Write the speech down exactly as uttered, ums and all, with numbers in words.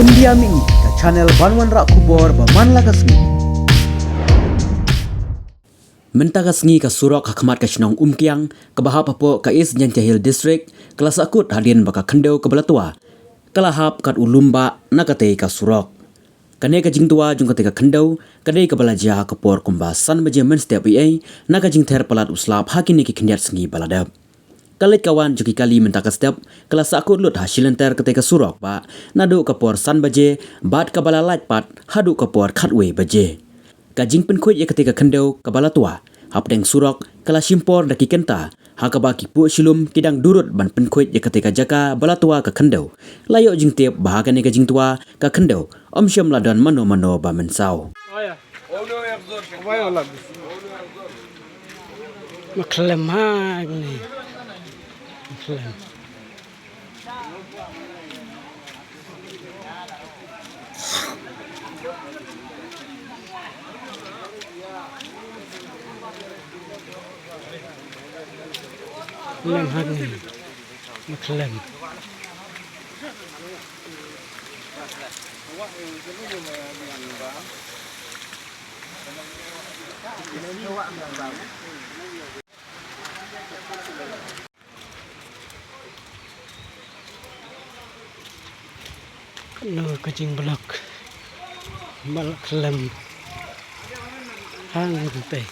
India Mihngi, ka channel ban wanrah khubor ba man la ka sngi. Mynta ka sngi ka surok ha khmat ka shnong Umkiang, kaba hap hapoh ka East Jaintia Hills District, ka la sahkut hadien ba ka khyndew kaba la twa ka la hap kat u lum bah na katei ka surok. Kane ka jingtwa jong katei ka khyndew ka dei kaba la jia ha ka por kumba san baje mynstep eiei, na ka jingther palat u slap ha kine ki khyndiat sngi ba la dep. Ka leit ka wan jong ki kali mynta ka step ka la sahkut lut ha shilynter katei ka surok bah, naduh ka por san baje, bad kaba la lait pat haduh ka por khatwei baje. Ka jingpynkhuid ïa katei ka khyndew kaba la twa hapdeng surok ka la shim por da ki kynta, ha kaba ki puh shilum ki dang durut ban pynkhuid ïa katei ka jaka ba la twa ka khyndew. La ïoh jingtip ba ha kane ka jingtwa ka khyndew ym shym la don mano mano ba mynsaw. Ma khlem ha ni. Ma khlem. Khlem ha ni. Ma khlem. Kano ka jingblok ba la khlem hangtei.